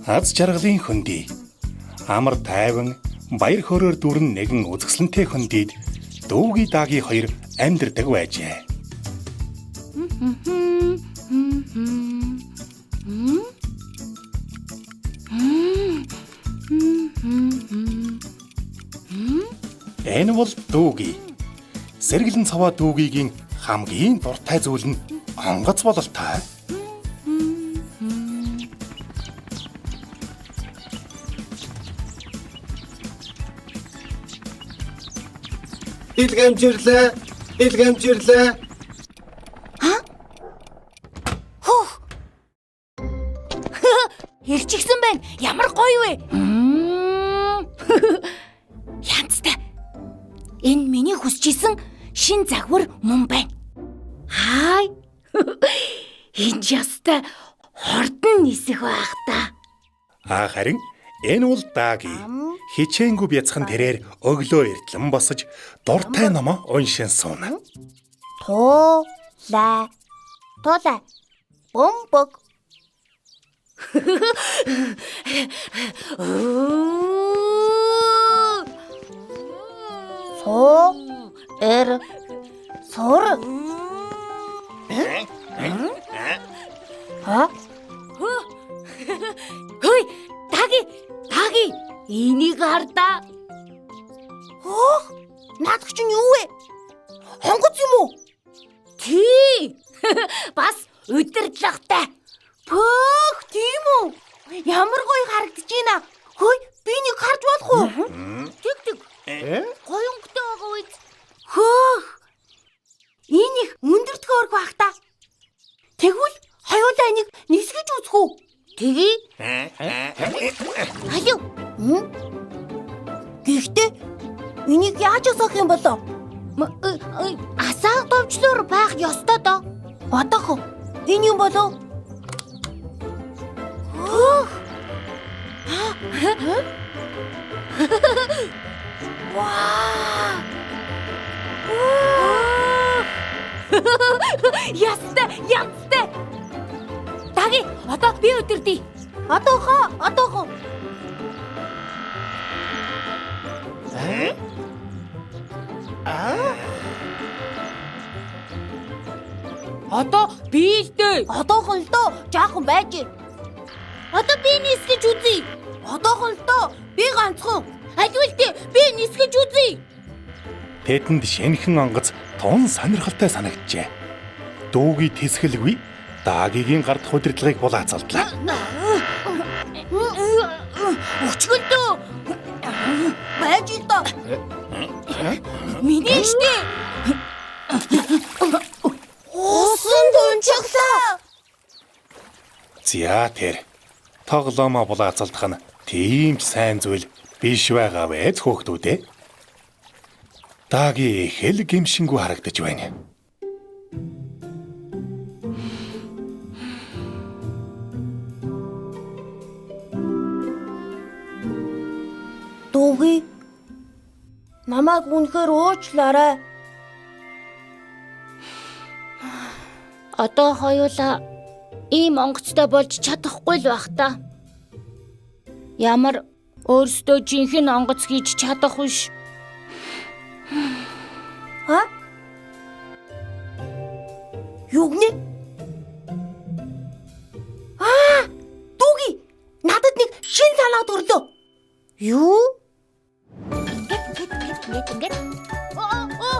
Аз жаргалын хөндий. Амар тайван, баяр хөөрөөр дүүрэн нэгэн үзэсгэлэнтэй хөндийд Дүүги Дааги хоёр амьдардаг байжээ. Энэ бол Дүүги. Сэргэлэн цаваа Дүүгигийн хамгийн дуртай зүйл нь онгоц бололтой. Илгээмжирлээ. Илгээмжирлээ. Хөөх. Ирчихсэн байна. Ямар гоё вэ? Янзтай. Энэ миний хүсэж исэн шин загвар мөн байна. Хай. Энэ ч ястай хурдан нисэх байх та. А харин энэ бол Дааги. Хичээнгүй бяцхан тэрээр өглөө эртлэн босож дуртай номоо уншин сууна. Туулай. Туулай. Бөмбөг. Суу. Эр. Сур. Ха? Хөөе, Даги, Даги, энийг хардаа. Хөөх. Наадах чинь юу вэ? Хонгоц юм уу? Тий. Бас удирдлагатай. Пөөх, тийм үү? Ямар гоё харагдаж байна. Хөөе, би нэг харж болох уу? Тэг тэг. Гоё өнгөтэй байгаа үз. Хөөх. Энэ их өндөр төхөөрөх байх та. Тэгвэл хоёулаа энийг нисгэж үзэх үү? Тэгье. Алив. Гэхдээ энийг яаж асаах юм болоо? Асаах товчлоор байх ёстой доо. Одоохо энэ юм болов? Хөөх. Ваа! Ястай, янзтай. Даги, одоо би өдөрдий. Одоохо, одоохо. Одоо би л дээ. Одоохон л доо жаахан байж. Одоо би нисгэж үзье. Одоохон л доо би ганцхан. Аливал дээ, би нисгэж үзье. Тэдэнд шинэхэн онгоц тун сонирхолтой санагджээ. Дүүги тэсгэлгүй Даагигийн гар дахь удирдлагыг булаацалдлаа. Өчгөлдөө. Байж л доо. Миний штэ. Усан дунчглаа. За тэр тоглоомоо булаацалдах нь тийм ч сайн зүйл биш байгаа вэ хөөхтүүд ээ. Дааги хэл гимшингүй харагдаж байна. Дүүги. Намайг үнэхээр уучлаарай. Одоо хоёулаа ийм онгоцтой болж чадахгүй л байх та. Ямар өөрсдөө жинхэнэ онгоц хийж чадах биш. А? Юу гинэ? Аа! Дүүги. Надад нэг шин санаа төрлөө. Юу? Ингээд ингээд ингээд ингээд. Оо оо.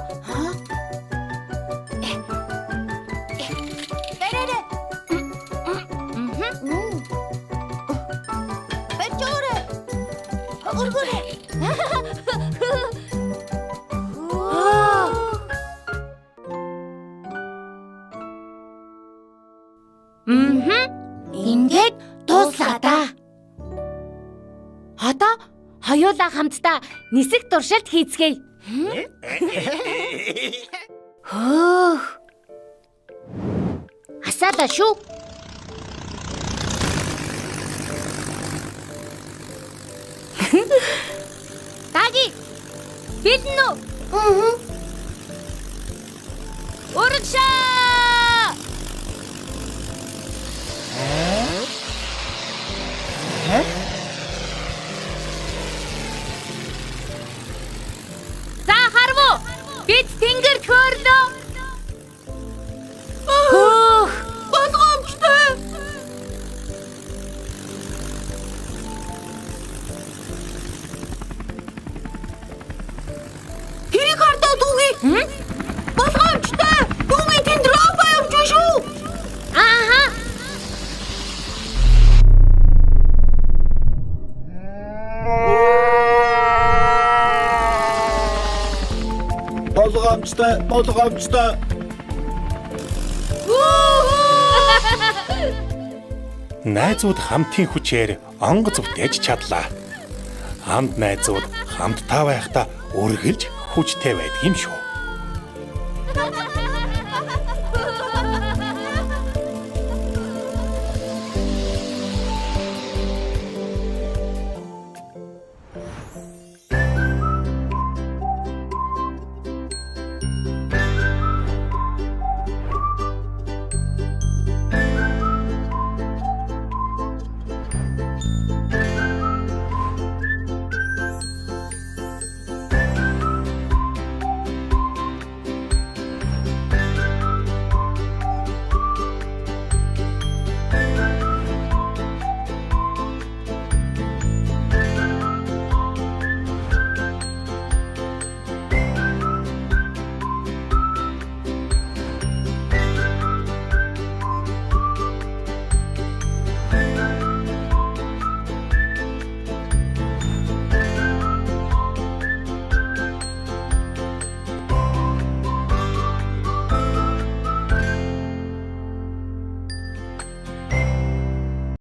Бэрэрэ. Мм. Бэчорэ. Өргөрэ. Мм. Ингээд дууслаа да. Одоо хоёулаа хамтдаа нисэх туршилт хийцгээе. Хөөх. Асаалаа шүү. Даги. Бэлэн үү? Мм. Урагшаа! Болгоомжтой. Дүүгийн тэнд робо явж байна шүү. Ааха. Болгоомжтой, болгоомжтой. Найзууд хамтын хүчээр онгоц бүтээж чадлаа. Хамт найзууд хамтдаа байхдаа үргэлж хүчтэй байдаг юм шүү.